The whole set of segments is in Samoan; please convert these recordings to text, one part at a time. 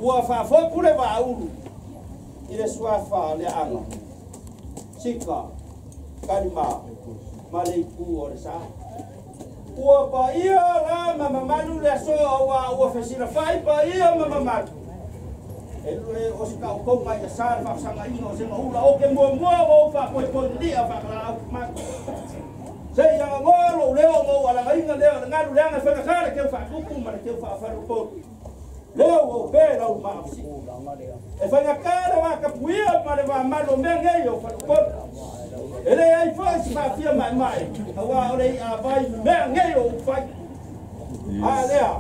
Ua faafopu le vaaulu i le suafa le aga sika kalima ma le itu o le sa ua paia la ma mamalu le aso aua ua fesilafai paia ma mamalu e lue o se taʻukouga i asa le faafesagaʻiga o se maʻula o ke muamua ua ou faapoepoenilia faakalaau matu sei agagoa lou leo ma ou alagaiga lea o le galu leaga e faigata le keu faatupu ma le keu faafaluupolu leo ua pe lau maafisi e faigata le vakapuia ma le vamalu o mea nei o faluupolu e le ai foʻi se faafia maemae auā o le iʻavai mea nei o upufai a lea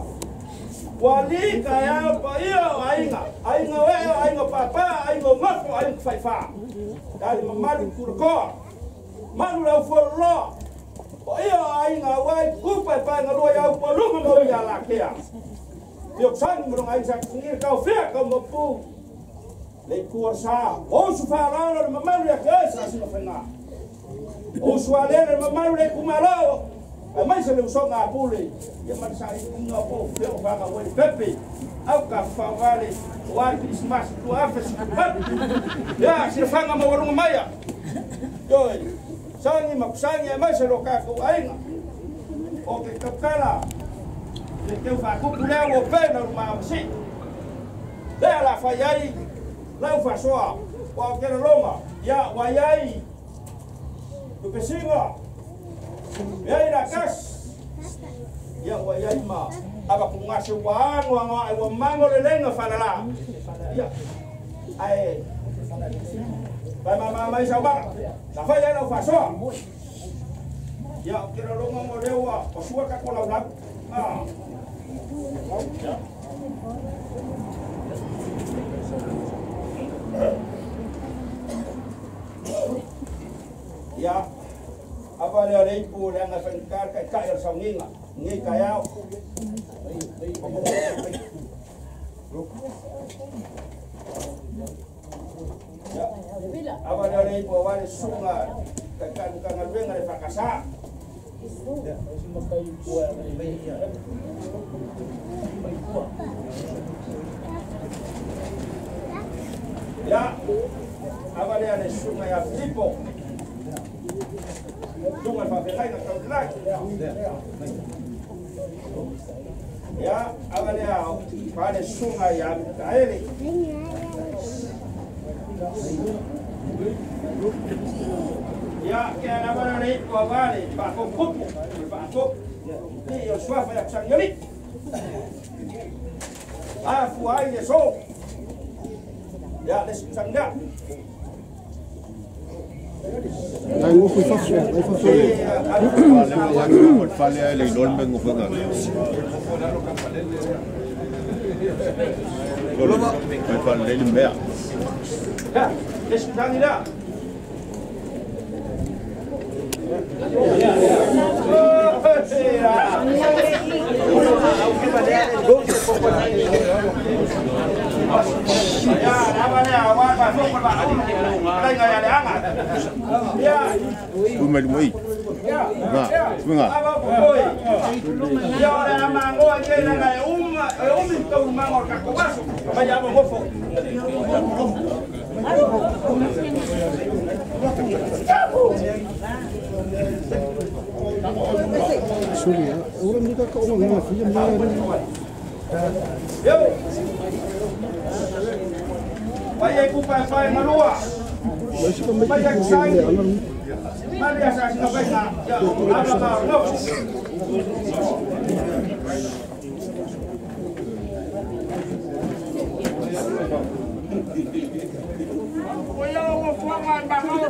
ua li kaeao paia o aiga aiga o ee o aiga o pāpā aiga o gafo aiga tafaifā tali mamalu i tulakoa malu le aufualoloa paia o aiga auā i tutupa e paegalua i aupualuga ma ui alakea fiokusagi ma loga aiga sakafugila taofea kaumapu le itu o le sa o usu faaaloalo le mamalu ia te oe sasina faigā o usu alele le mamalu le itumālo Mai se le usoga a pule ia ma sa i nga po fe o fanga o le pepe au ka fa vale o a Christmas tu afe ya se fanga ma walunga maya yo sangi ma sangi mai se lo ka ko ainga o ke kapkala le teu fa ku le o pe na ma si le la fa yai la fa soa o ke longa ya wa yai tu pesinga ya ira kas ya wa yai ma aba kunga se wa ngo ngo ai wa mango le lenga fa la ya ai ba ma ma isa ba la fa ya la fa soa ya ke longa mo le wa o sua ka ko la la ah ya ya aba le le pu le nga fa ka ka ya sa nginga ngi ka ya ya aba le le pu wa le sunga ka ka ka nga le nga fa ka sa ya aba le le sunga ya tipo sunga fa fa na ka la ya aba le fa le sunga ya ta ele ya ke ana ba le ko ba le pa ko ko pa ko ni yo swa fa ya changeli a fu ai le so ya le changa Ai ngo fu fa so ai fa so fale le lol me ngo fa ga le le ya le changila. Sorry, orang ni tak orang ni film ni. Yo. Vai ku pai pai malua. Vai sai. Mari asa sina pai na. Ya, aba ba no. Oya o fuanga ba ma o.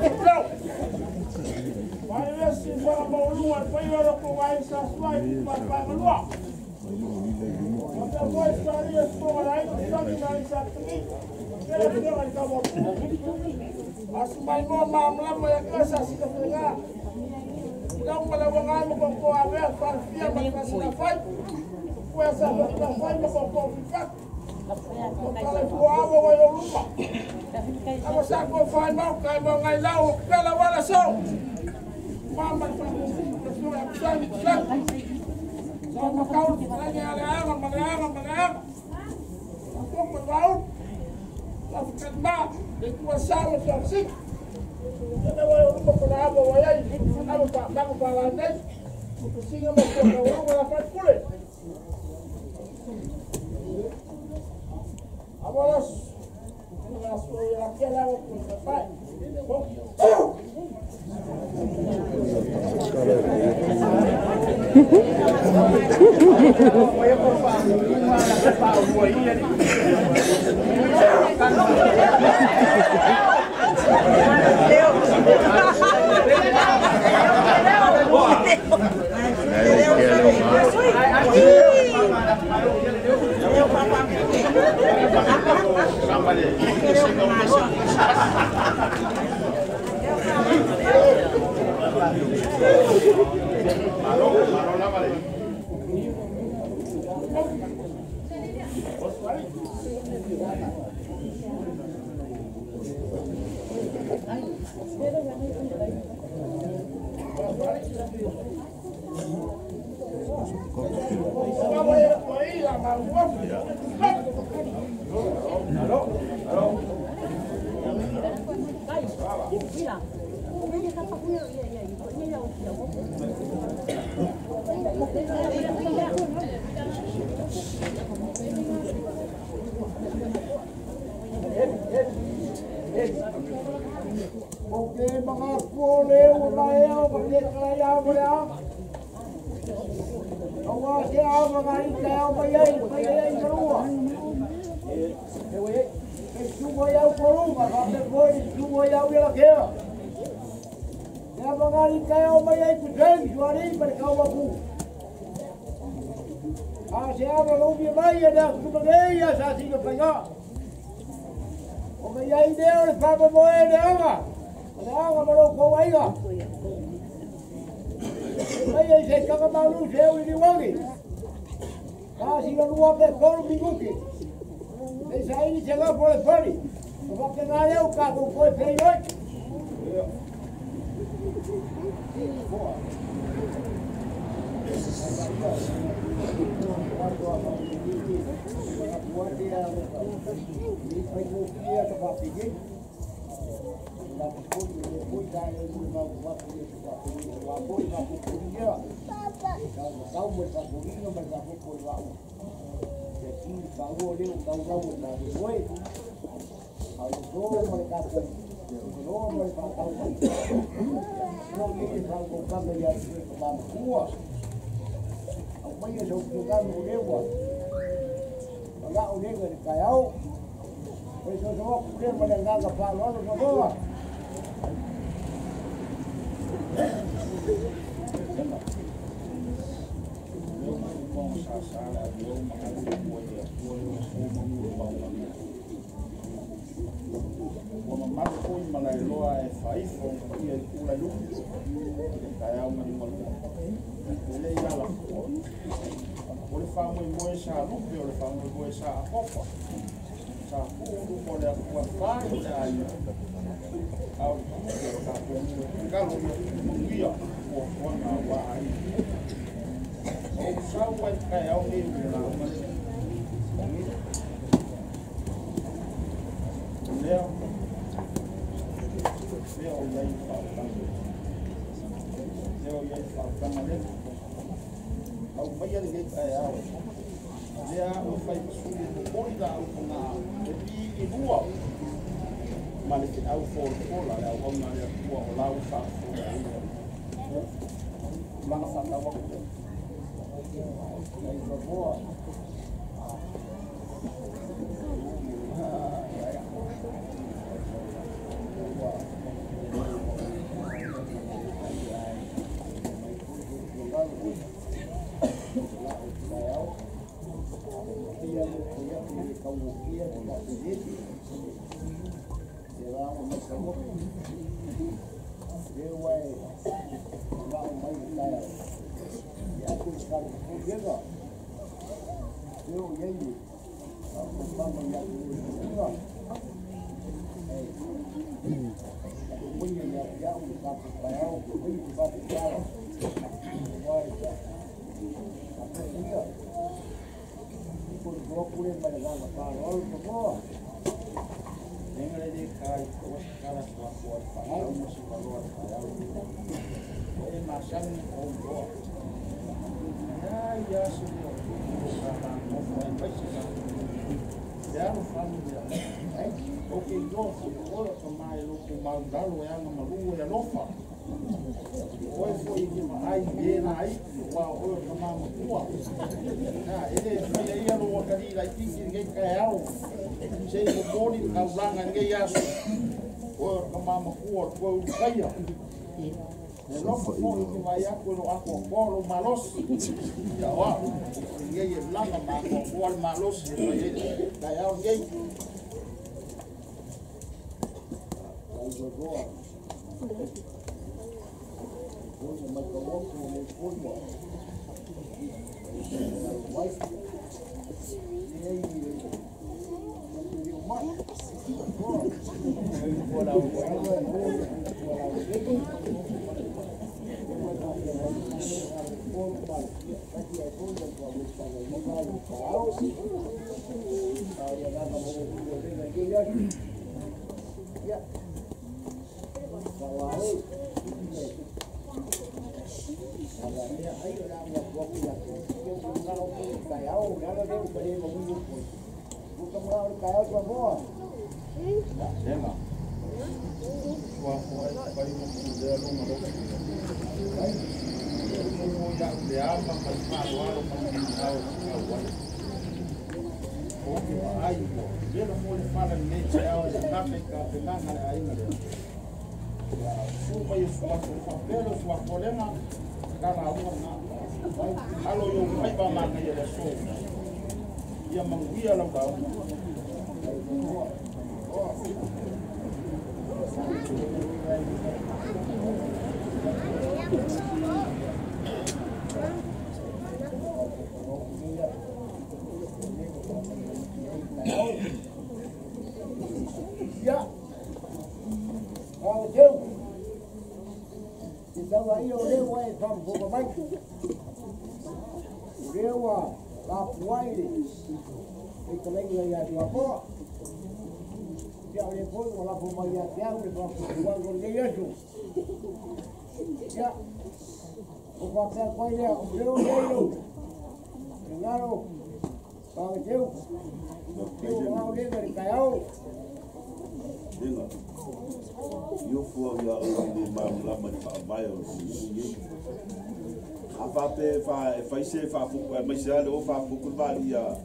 Faise faafuku aemaise a le o faafuku le vaali ia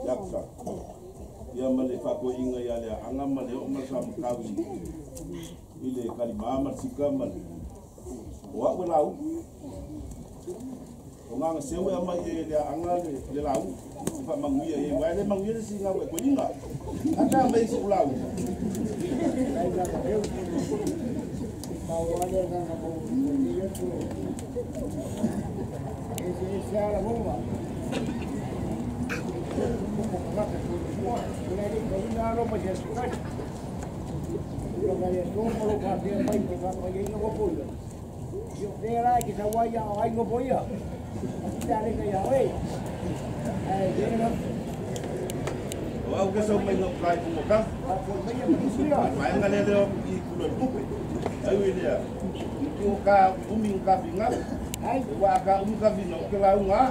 Iakusa ia ma le faakoi'iga ia le a'aga ma le oo ma le samakau i le kalimā ma le sika ma le o a'u e laugu o gagaseu e amai e le a'aga le laugu e faamanuia i uae le manuia le sigau e koi'iga ata mai si'u lauga. Au ka sau mai no kai ku ka. Mai nga le le i ku le pupe. Ai wi le. Ki o ka umi ka finga. Ai wa ka umi ka finga ke la unga.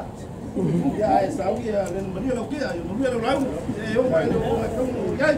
Ya ai sau ya le mani lo ke ai mo le lau. E o mai lo o ka mu yai.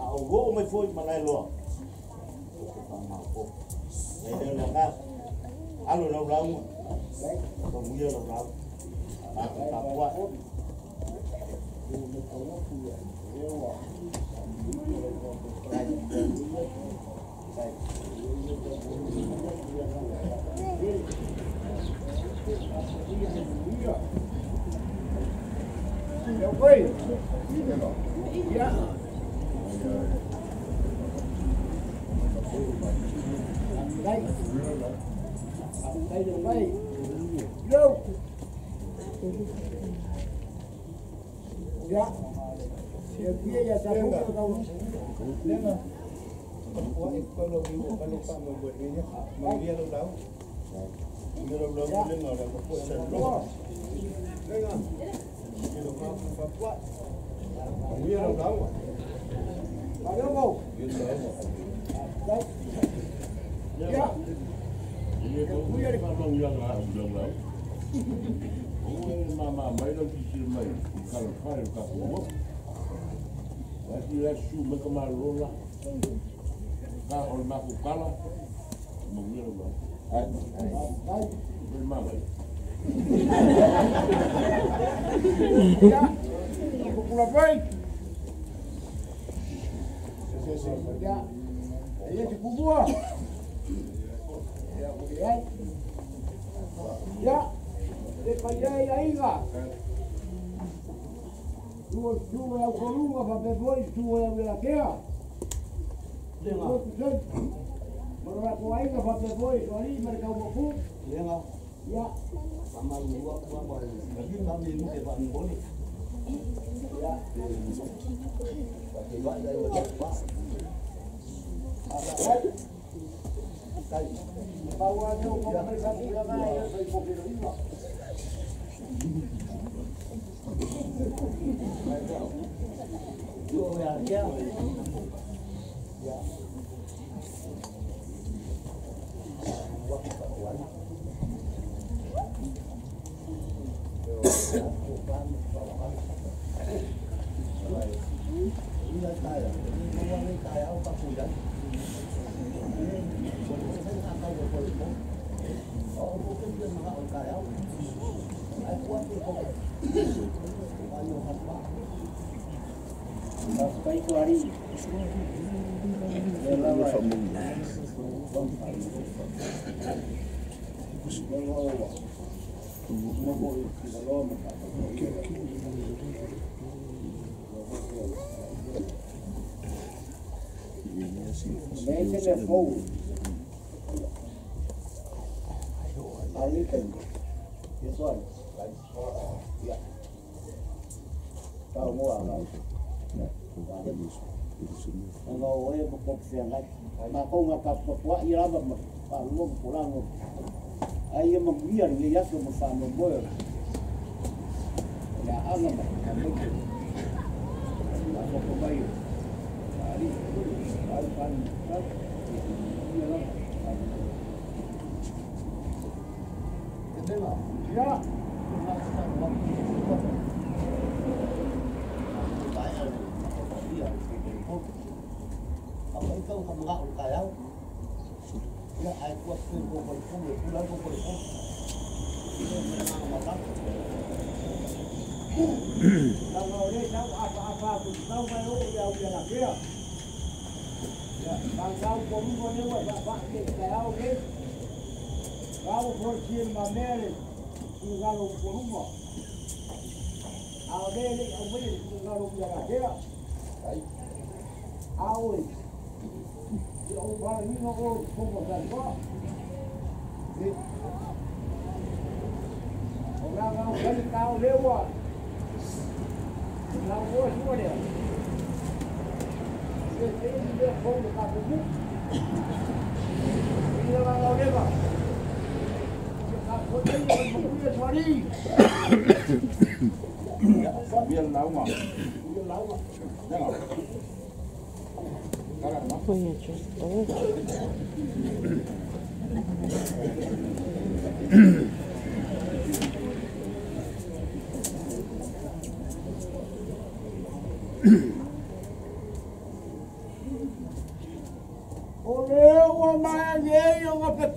A o o mai foi malai loa. Nei le ka. Alo lau lau. Ko muia lau lau. A ka pua.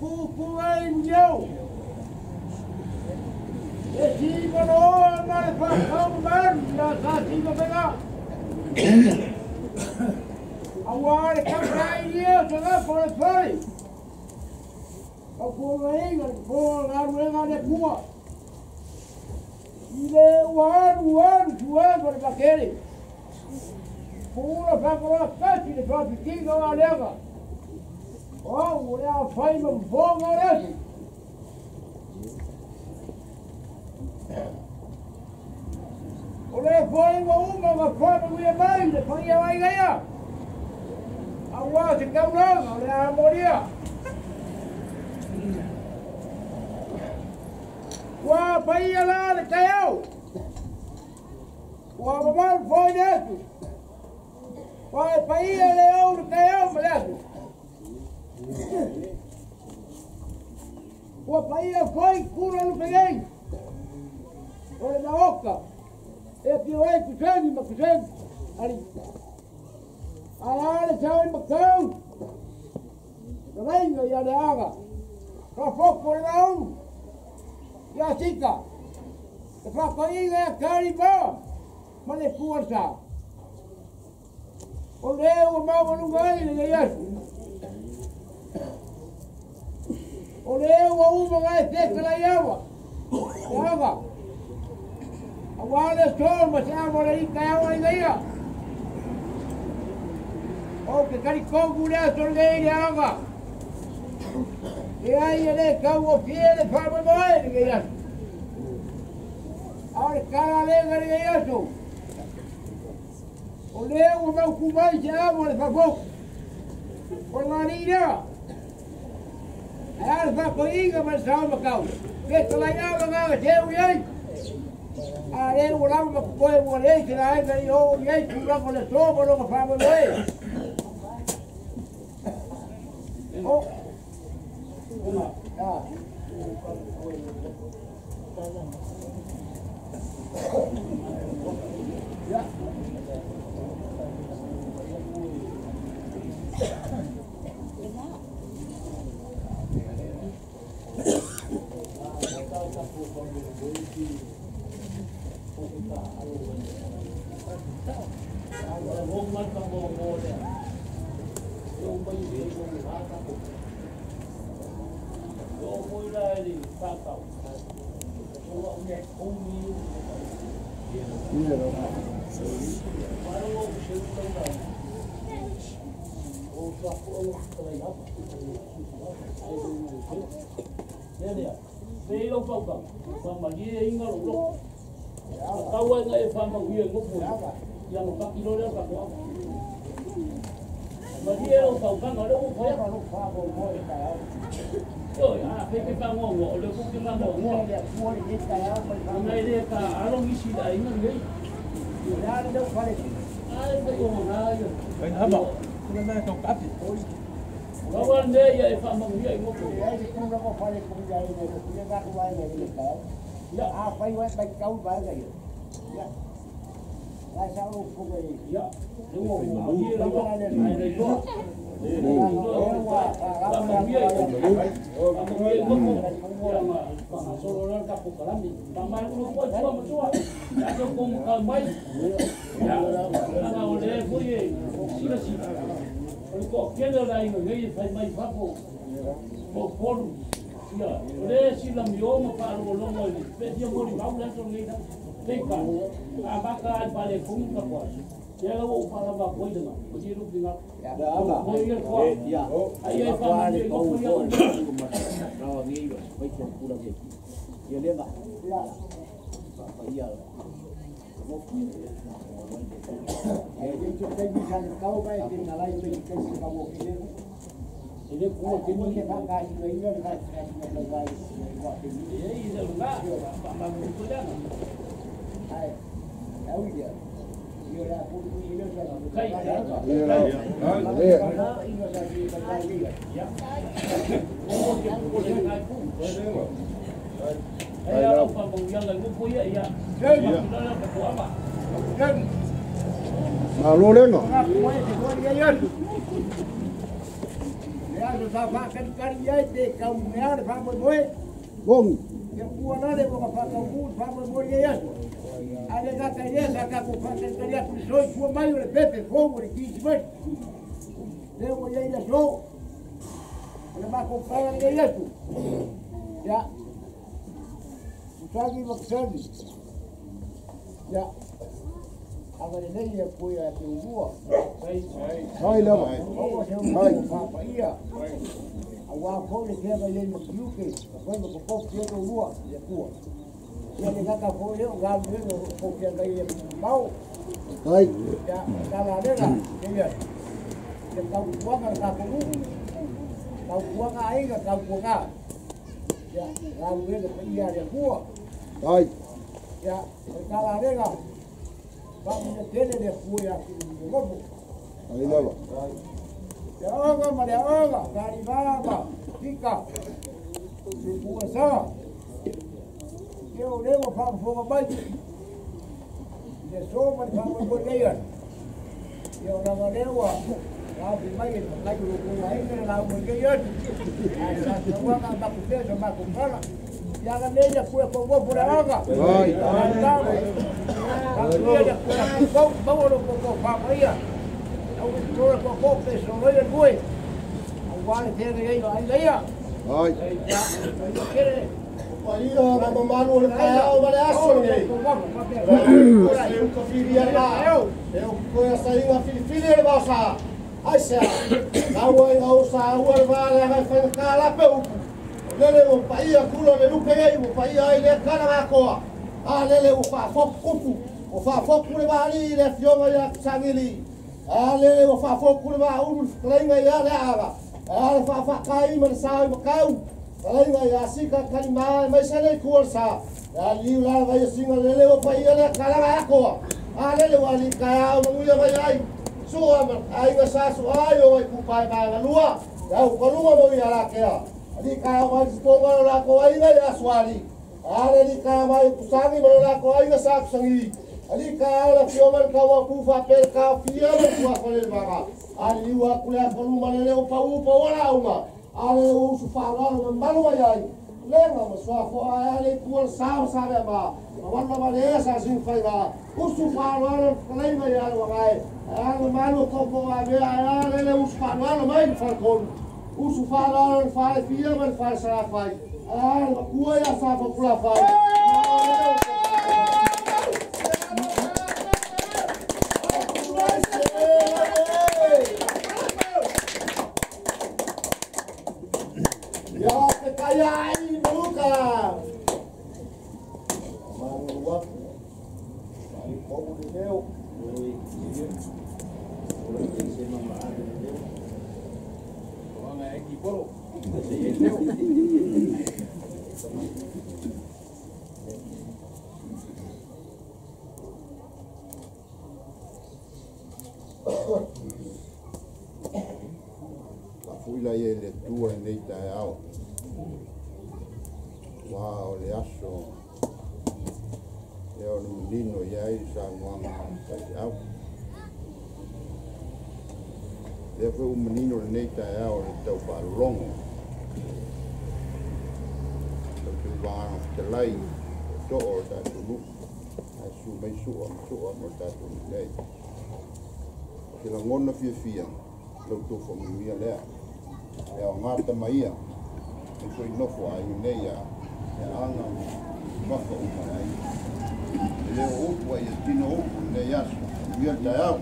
pupu ai niau. E si manoa ma le whakau man na sa si mawhenga. Aua le kautai ia sa ngā pore pore. Au pōga inga, pōga ngā ruenga le pua. I le uanu uanu tuai ma le makere. Pūra whakaroa kasi le whapikinga o aleaga. O, o le a whai ma mfonga o le asu. O le whai wa uma nga whanau ia mai le whaia wai gaia. Aua te kaulanga o le a moria. Ua paia la le kaiau. Ua mamau foi le asu. Ua e paia le au le kaiau ma le asu. Ua paia foi kura lupegei. O le maoka. E pio ai kusengi ma kusengi. Ali. Ala le sau i makau. Lainga ia le aga. Ka foko le maunu. Ia sika. E whakaiga ia kari ma. Ma le puarsa. O le ua mamalunga ai le ngai asu. O le ua uma ngai teka lai awa. Le aga. Aua le sol ma se awa le ika awa i ngaia. O ke kari kongu le aso le le aga. E ai e le kau o fie le whaamamoe le ngai asu. A le kara lenga le ngai asu. O le ua mauku mai se awa le whafoku. O le ngani lea. Ai le whakoinga ma le sao makau. Ke talai awa ngā teu i ai. A le ua lava makupoe ua le se la aina i o i ai tūranga le soba longa whaamamoe. O. Ah. Ya. Malo lenga. aso sa whakanikari ai te kau mea le whamoemoe. Bongi. Ia kua nale mo ka whakauku le whamoemoe nei aso. Ale gata i lea sa kako whakanikari atu le soi kua mai o le pepe fou o le kisi mai. Leo mo iai le so. O le mako paga nei aso. Ia. Usagi makusagi. Ia. Aga le nei e pui a te umua. Hai lava. Hai. Papa ia. A wā fō le kea mai ei makiuke. A whai ma popo kia tō ua. Ia kua. Ia le ngata fō leo ngā mea o fō kia ngai e mau. Hai. Ia tala rera. Ia. Ia tau kuanga le kako uu. Tau kuanga ainga tau kuanga. Ia ngā mea o ia le kua. Hai. Ia tala rera. Whakamina tele le fue a ki ngopo. Ai lava. Te anga ma le anga, kari vava, tika. Se pua sa. Te o lewa whakafonga mai. Le so ma le whakafonga nei ana. Te o lava lewa, rāpi mai e whakai o kua ainga le lau mai nei ana. Ai sa tauanga maku pesa maku kala. Ia ga nei a kua kongofo le anga. Ai. Ai. Paia ma malu o le taeao ma le aso lenei. Se uka filia la. E o koe sa inga filifili e le vaosa. Ai sea. Lau ai ngau sa ua le vaa le agai whainga kā lape upu. O lele o paia kula le lupe ei o paia ai le kala ngā koa. A lele o whaafoku kupu. O whaafoku le vaali i le fionga ia kusangili. A lele o whaafoku le vaa uru le whakaleinga ia le aga. A le whaawhakai ma le sao i makau. Whakaleinga ia sika kalima e maisa nei kua le sa. A liu la vai singa lele o paia le kala ngā koa. A lele o ali kai au manguia mai ai. Sua ma ainga sa su ai o ai kupai mai galua. Ia ukalunga mo ia la kea. Ali kai au mai siponga la ko ainga ia suali. Ale li kai mai kusangi mo la ko ainga sa kusangi. Ali kai au la fio man ka wa ku fa pel ka fia mo ku fa le baga. Ali ua kule ko luma le o pa u pa wala uma. Ale o su fa la no malu ai ai. Lenga mo swa fo ale ku sa sa le ma. Wala ma le sa sin fa ga. Usu fa la no klei mai ala wa ai. Ale malu ko ko a ve ale le usu fa la no mai fa kon. Usu fa la no fa le fia ma fa sa fa. Ale ku ia sa fa kula fa. Fuila ia le tua nei taeao. Wā o le aso e o le manino ia ai sa ngoanga faiteau. Lea foi o manino lenei taeao le tau faalologo. Tau te uvaga fetalai o too o le tatou nuu. Ae su mai sua ma sua mo le tatou nuu nei. Ke lagona fiafia lau tou faamanuia lea. E o ngata maia e foi nofo ai nei a e anga mafa uma ai. E leo upu ai e tino upu nei aso. Manuia le taeao.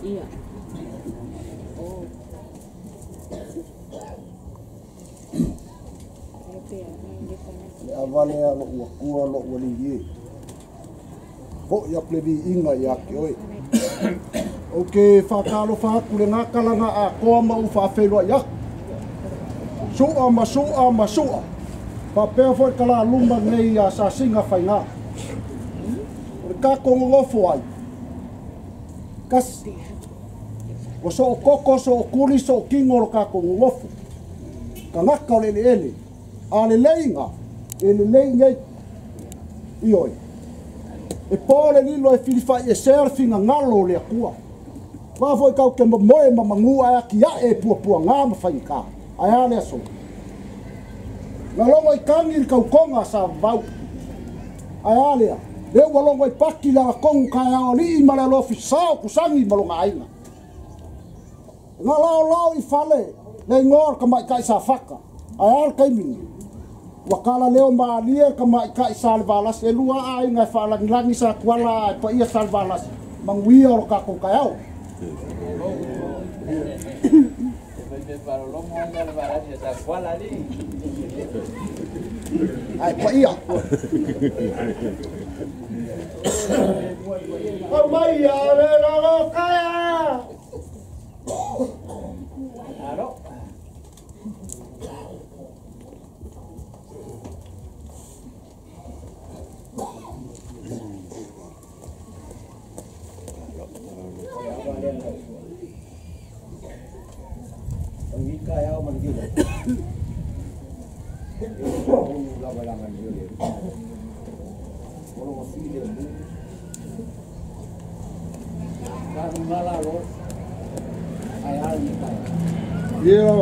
Ia. Oh. Le avale a lo ua kua lo ua li e. Ho ia plebi inga ia ke oe. O ke whakalo whaku le ngā kalanga a koa ma u whawhelua ia. Sua ma sua ma sua. Papea foi kala luma nei a sa singa whainga. O le kako ngofo ai. Kasi. O so o koko, so o kuli, so o kingo lo kako ngofo. Ka ngaka o le ele. A le leinga. E lelei nei ioi. E po le lilo e filifai e sea le fingagalo o le Atua. Wa foi kau ke moe ma mangu ai aki ae e puapua ngā ma whainga. Ai a le aso. Nga longo i kangi le kaukonga sa vau. Ai a lea. Le ua longo i paki la kongu kai ao lii ma le alofi sao kusangi ma longa ainga. Nga lao lao i fale le ingoa ka mai kai sa whaka. Ai a le kaimini. Wakala leo maalia ka mai kai sa le valasi. E lua ai ngai whaalangilangi sa kuala ai pa ia sa le valasi. Manguia o lo kako kai ao. Ai pa ia. Au mai a le logo kaya. Aro. Yeah.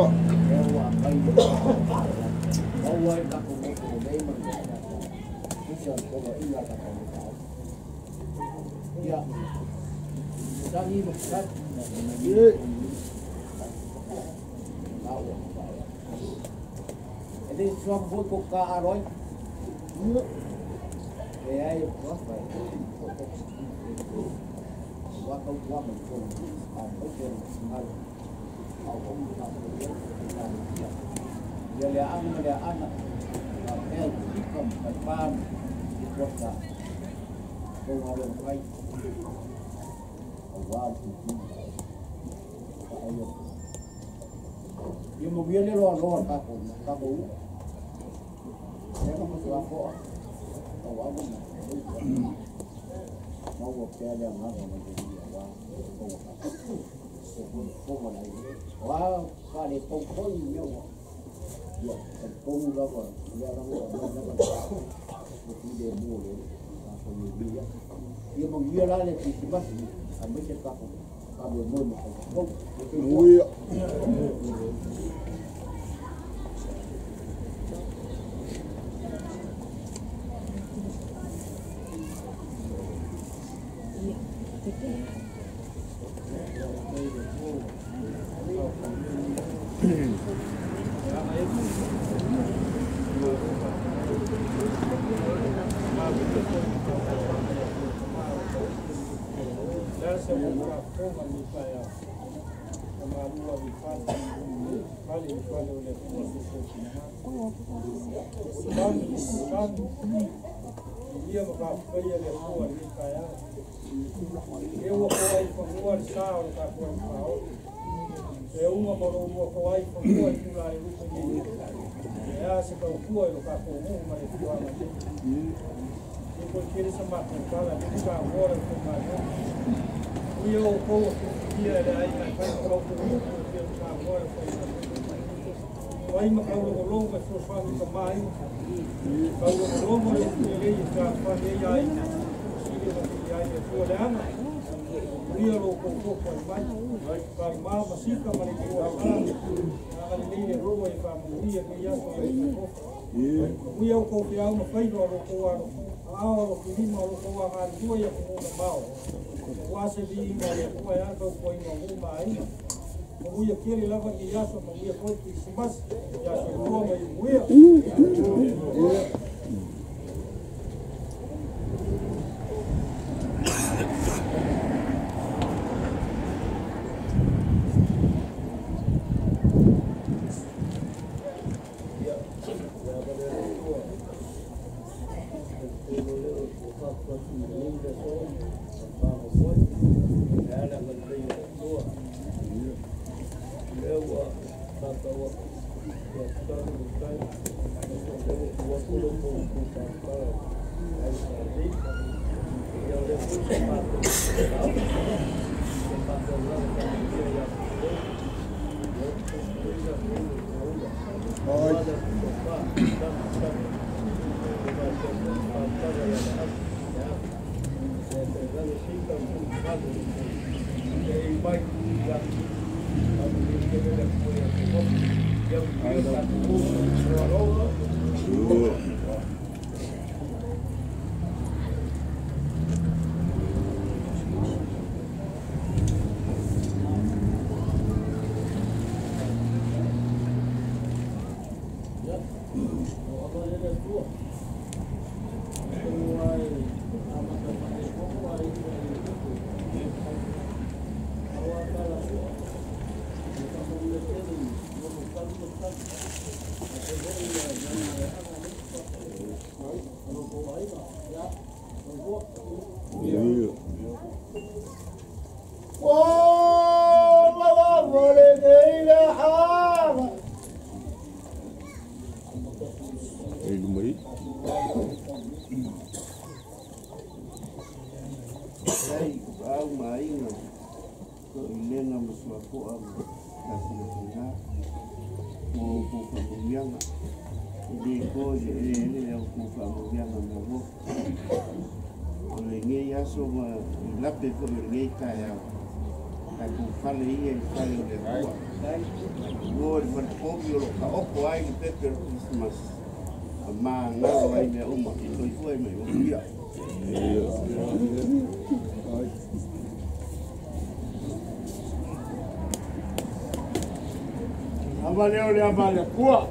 Leo le avale kua.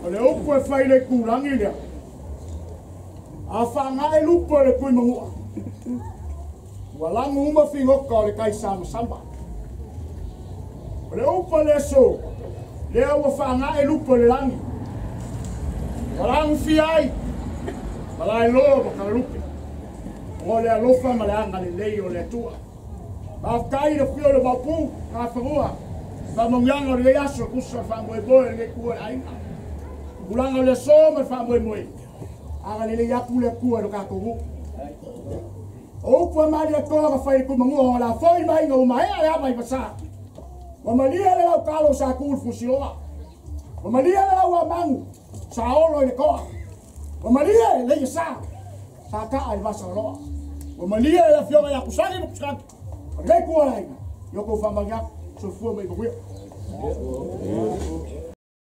O le upu e fai le kulangi lea. A whangae lupu le kui mangua. Ua langu uma fingoka o le kai sama samba. O le upu le so. Lea ua whangae lupu le langi. Ua langu fiai. Malai loa ma kalalupe. O le alofa ma le anga le lei o le atua. Mafkai le fio le mapu, ka whangua. Whamongianga o le aso kusa whamoemoe le kua le ainga. Kulanga o le so ma whamoemoe. Aga le le apu le kua lo kakongu. O upua mali a toa ka whai kumangua o la foi mai ngau maea le ama i pasa. Wa malia le lau kalo sa kul fusiloa. Wa malia le lau amangu sa olo i le koa. Wa malia le sa sa kaa i vasa loa. Wa malia le fioga ia kusagi mo kusagi. O le kua le ainga. Yoko whamangia. Sofua mai makuia.